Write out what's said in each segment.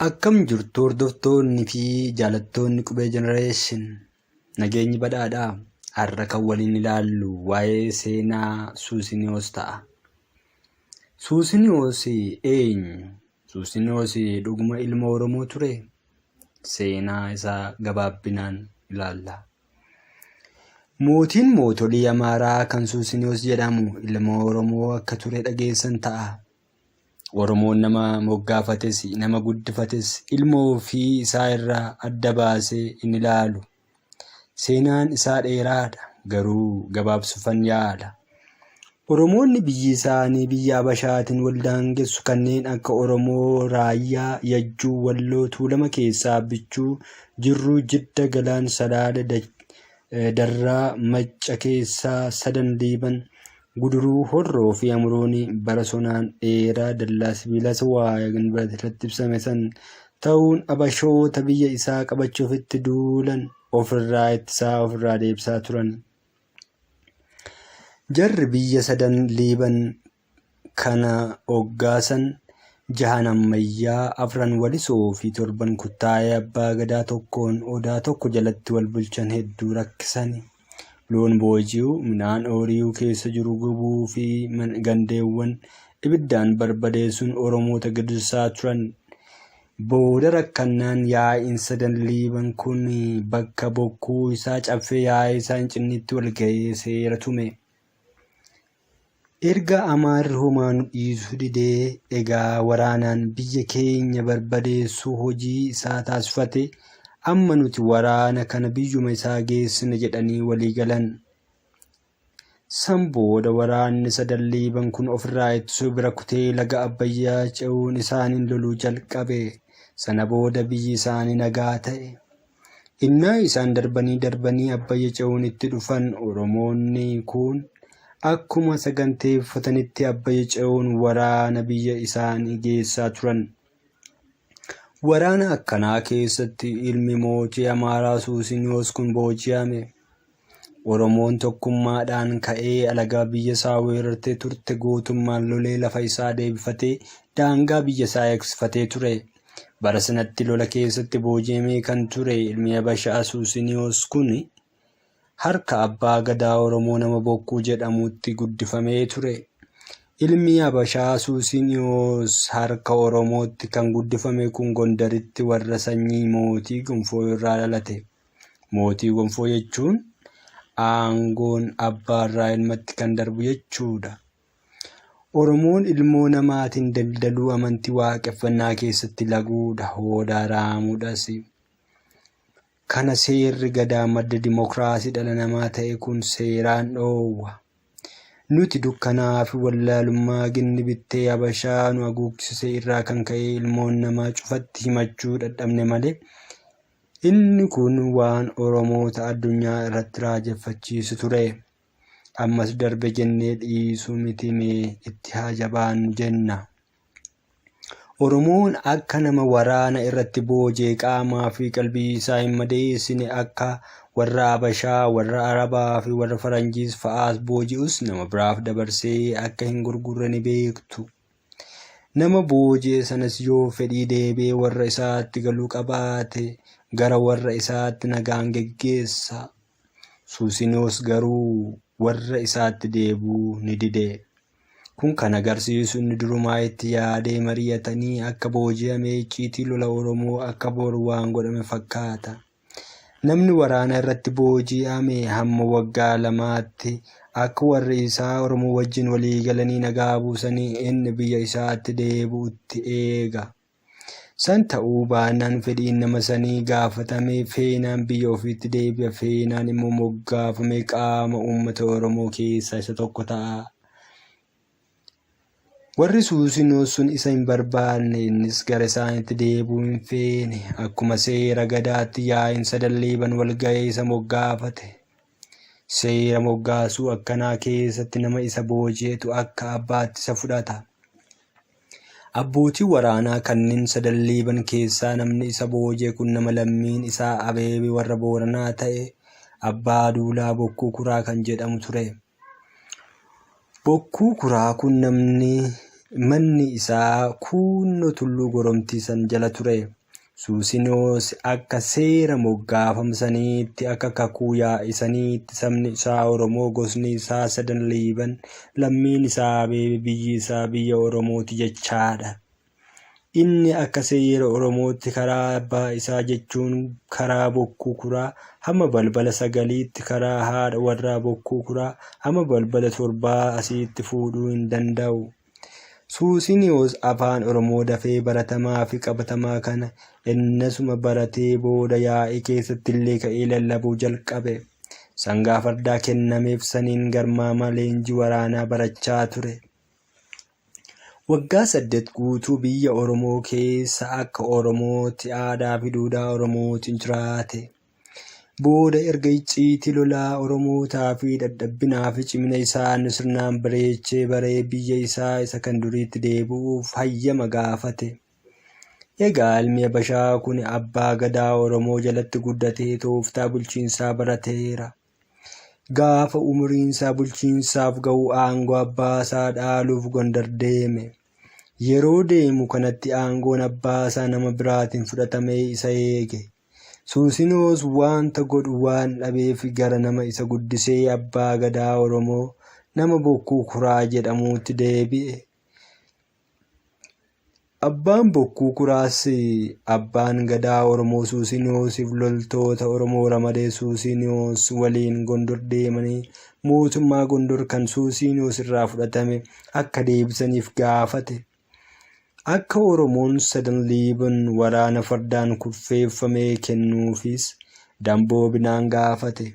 Akkam jirtu hordoftoonni fi jaalattoonni Qubee Generation? Nageenyi badhaadhaa? Har'a kan waliin ilaallu waa'ee seenaa Suusiniyoos ta'a. Suusiniyoos eenyu? Suusiniyoos dhuguma ilma Oromoo turee? Seenaa isaa gabaabbinaan ilaalla. Mootiin mootolii Amaaraa kan Suusiniyoos jedhamu ilma Oromoo akka ture dhageessan ta'a. Oromoon nama moggaafates, nama guddifates ilma ofii isaa irraa adda baasee hin ilaalu. Seenaan isaa dheeraadha, garuu gabaabsufan yaala. Oromoonni biyyi isaanii biyya Abashaatiin wal daangessu kanneen akka Oromoo Raayyaa, Yajjuu, Walloo, Tuulama keessaa Abbichuu, Jirruu, Jidda, Galaan, Salaale, Darraa, Macca keessaa Sadan Liiban, Guduruu, Horroo fi Amuruun bara sonaan dheeraa dallaa sibiilas waa'ee irratti ibsame san ta'uun Abashoota biyya isaa qabachuuf itti duulan ofirraa ittisaa ofirraa deebisaa turan. Jarri biyya Sadan Liiban kana hoggaasan jahan ammayyaa, afran Walisoo fi torban Kuttaayee Abbaa Gadaa tokkoon odaa tokko jalatti wal bulchan hedduu rakkisani. Loon booji'uu, midhaan ooriyuu keessa jiru gubuu fi gandeewwan ibiddaan barbadeessuun Oromoota gidirsaa turan. Booda rakkannaan yaa'iin Sadan Liiban kun bakka bokkuu isaa Caffee yaa'ii isaa Incinniitti wal ga'ee seera tume. Erga Amaarri homaa nu dhiisuu didee egaa waraanaan biyya keenya barbadeessuu hojii isaa taasifate, amma nuti waraana kana biyyuma isaa geessina jedhanii walii galan. San booda waraanni Sadan Liiban kun ofirraa ittisuu bira kutee laga Abbayyaa ce'uun isaaniin loluu jalqabe. Sana booda biyyi isaanii nagaa ta'e. Innaa isaan darbanii darbanii Abbayya ce'uun itti dhufan Oromoonni kuun akkuma saganteeffatanitti Abbayya ce'uun waraana biyya isaanii geessaa turan. Waraana akkanaa keessatti ilmi mootii Amaaraa Suusiniyoos kun booji'ame. Oromoon tokkummaadhaan ka'ee alagaa biyya isaa weerartee turte gootummaan lolee lafa isaa deebifatee daangaa biyya isaa eegsifatee ture. Bara sanatti lola keessatti booji'amee kan ture ilmi Habashaa Suusiniyoos kun harka abbaa gadaa Oromoo nama Bokkuu jedhamutti guddifamee ture. Ilmi Habashaa Suusiniyoos harka Oromootti kan guddifame kun Gondaritti warra sanyii mootii Gonfoo irraa dhalate. Mootii Gonfoo jechuun aangoon abbaarraa ilmatti kan darbu jechuudha. Oromoon ilmoo namaatiin daldaluu amantii waaqeffannaa keessatti laguudha, hoodaa raamuudhas. Kana seerri Gadaa madda dimokiraasii dhala namaa ta'e kun seeraan dhoowwa. Nuti dukkanaafi wallaalummaa ginni bittee Habashaa nu haguugsise irraa kan ka'e ilmoon namaa cufatti himachuu dadhabne malee inni kun waan Oromoota addunyaa irratti raajeffachiisu ture. Ammas darbe jennee dhiisuu miti mee itti haa jabaannu jenna. Oromoon akka nama waraana irratti booji'e qaamaa fi qalbii isaa hin madeessine akka warra Habashaa, warra Arabaa fi warra Faranjiis fa'aas booji'us nama biraaf dabarsee akka hin gurgurre ni beektu. Nama booji'e sanas yoo fedhii deebi'ee warra isaatti galuu qabaate gara warra isaatti nagaan geggeessa. Suusinoos garuu warra isaatti deebi'uu ni dide. Kun kan agarsiisu inni durumaa itti yaadee mari'atanii akka booji'ame icciitii lola Oromoo akka boru waan godhame fakkaata. Namni waraana irratti booji'ame hamma waggaa lamaatti akka warri isaa Oromoo wajjin walii galanii nagaa buusanii inni biyya isaatti deebi'utti eega. San ta'uu baannaan fedhiin nama sanii gaafatamee feenaan biyya ofiitti deebi'a, feenaan immoo moggaafamee qaama uummata Oromoo keessaa isa tokko ta'a. Warri Suusinoos sun isa hin barbaanne, innis gara isaaniitti deebi'uu hin feene. Akkuma seera Gadaatti yaa'iin Sadan Liiban wal ga'ee isa moggaafate. Seera moggaasuu akkanaa keessatti nama isa booji'etu akka abbaatti isa fudhata. Abbootii waraanaa kanneen Sadan Liiban keessaa namni isa booji'e kun nama lammiin isaa Abeebee warra Booranaa ta'e Abbaa Duulaa Bokkuu Kuraa kan jedhamu ture. Bokkuu Kuraa kun namni Manni isaa kuunnoo tulluu Goromtii san jala ture. Suusinoos akka seera moggaafama saniitti akka kakuu yaa'ii saniitti sabni isaa Oromoo gosni isaa Sadan Liiban lammiin isaa Abeebe biyyi isaa biyya Oromooti jechaadha. Inni akka seera Oromootti karaa abbaa isaa jechuun karaa Bokkuu Kuraa hamma balbala sagaliitti karaa haadha warraa Bokkuu Kuraa hamma balbala torbaa asiitti fuudhuu hin danda'u. Suusiniyoos afaan Oromoo dafee baratamaa fi qabatamaa kana ennasuma baratee booda yaa'ii keessattillee ka'ee lallabuu jalqabe. Sangaa fardaa kennameef saniin garmaamaa leenjii waraanaa barachaa ture. Waggaa 8 guutuu biyya Oromoo keessa akka Oromootti aadaa fi duudhaa Oromootiin jiraate. Booda erga icciitii lolaa Oromootaa fi dadhabbinaa fi cimina isaanii sirnaan bareechee baree biyya isaa isa kan duriitti deebi'uuf hayyama gaafate. Egaa ilmi Habashaa kun abbaa gadaa Oromoo jalatti guddatee tooftaa bulchiinsaa barateera. Gaafa umuriinsaa bulchiinsaaf ga'u aangoo abbaasaa dhaaluuf Gondar deeme. Yeroo deemu kanatti aangoon abbaasaa nama biraatiin fudhatamee isa eege. Suusinoos waanta godhu waan dhabeef gara nama isa guddisee abbaa gadaa Oromoo nama Bokkuu Kuraa jedhamuutti deebi'e. Abbaan Bokkuu Kuraas abbaan Gadaa Oromoo Suusiniyoosiif loltoota Oromoo ramadee Suusiniyoos waliin Gondor deemanii mootummaa Gondor kan Suusiniyoos irraa fudhatame akka deebisaniif gaafate. Akka Oromoon Sadan Liiban waraana fardaan kurfeeffamee kennuufis damboobinaan gaafate.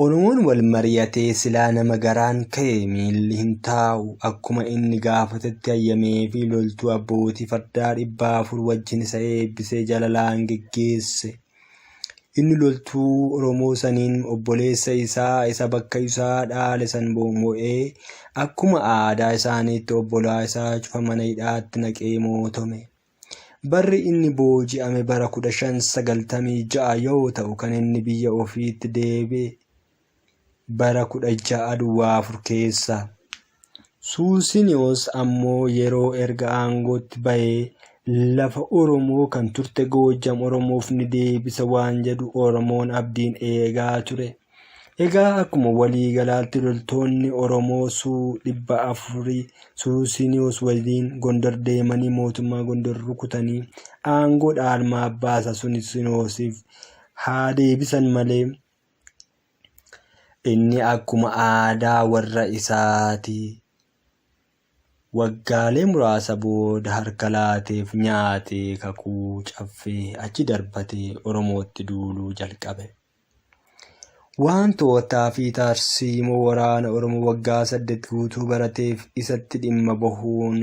Oromoon wal mari'atee silaa nama garaan ka'e miilli hin taa'u akkuma inni gaafatetti hayyameefii loltuu abbootii fardaa 400 wajjin isa eebbisee jalalaan geggeesse. Inni loltuu Oromoo saniin obboleessa isaa isa bakka isaa dhaale san mo'ee akkuma aadaa isaaniitti obbolaa isaa cufa mana hidhaatti naqee mootome. Barri inni booji'ame bara 1596 yoo ta'u kan inni biyya ofiitti deebi'e bara 1604 keessa. Suusiniyoos ammoo yeroo erga aangootti bahee lafa Oromoo kan turte Goojjam Oromoof ni deebisa waan jedhu Oromoon abdiin eegaa ture. Egaa akkuma walii galaatti loltoonni Oromoo Suu 400 Suusiniyoos waliin Gondor deemanii mootummaa Gondor rukutanii aangoo dhaalmaa abbaa isaa Suusiniyoosiif haa deebisan malee inni akkuma aadaa warra isaati Waggaalee muraasa booda harka laateef nyaatee kakuu caffee achi darbatee Oromootti duuluu jalqabe. Waan to'ataa fi tarsiimoo waraana Oromoo waggaa 8 guutuu barateef isatti dhimma bahuun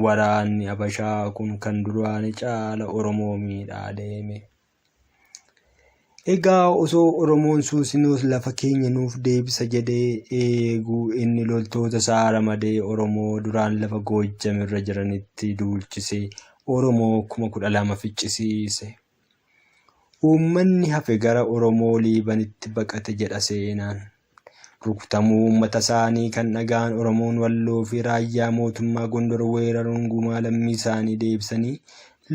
waraanni Habashaa kun kan duraanii caala Oromoo miidhaa deeme. Egaa osoo Oromoon Suusinoos lafa keenya nuuf deebisa jedhee eeguu inni loltoota isaa ramadee Oromoo duraan lafa Goojjam irra jiranitti duulchisee Oromoo 12,000 ficcisiise. Uummanni hafe gara Oromoo Liibanitti baqate jedha seenaan. Rukutamuu uummatasaanii kan dhaga'an Oromoon Walloo fi Raayyaa mootummaa Gondor weeraruun gumaa lammiisaanii deebisanii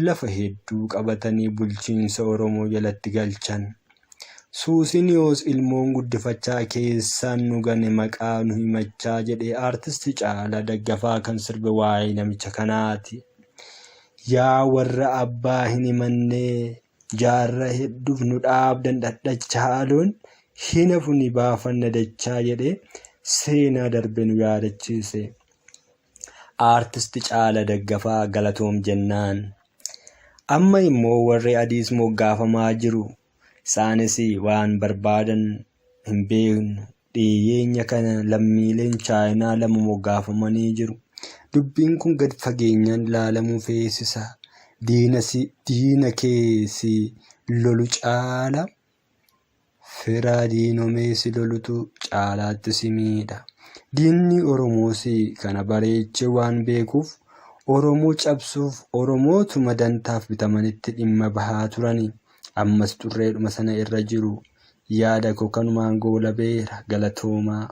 lafa hedduu qabatanii bulchiinsa Oromoo jalatti galchan. Suusiniyoos ilmoon guddifachaa keessaan nu gane maqaa nu himachaa jedhee Aartisti Caalaa Daggafaa kan sirbe waa'ee namicha kanaati. Yaa warra abbaa hin himannee Jaarraa hedduuf nu dhaabdan dhadhacha haaloon hin hafu ni baafanna dachaa jedhee seenaa darbe nu yaadachiise. Aartist Caala Daggafaa galatoom jennaan. Amma immoo warri adiis moggaafamaa jiru. Isaanis waan barbaadan hin beeknu. Dhiyeenya kana lammiileen Chaayinaa lama moggaafamanii jiru. Dubbiin kun gad fageenyaan ilaalamuu feesisa. Diina si diina kee si lolu caala fira diinomee si lolutu caalaatti si miidha. Diinni Oromoos kana bareechee waan beekuuf Oromoo cabsuuf Oromootuma dantaaf bitamanitti dhimma bahaa turani. Ammas xurreedhuma sana irra jiru. Yaada koo kanumaan goolabeera. Galatoomaa.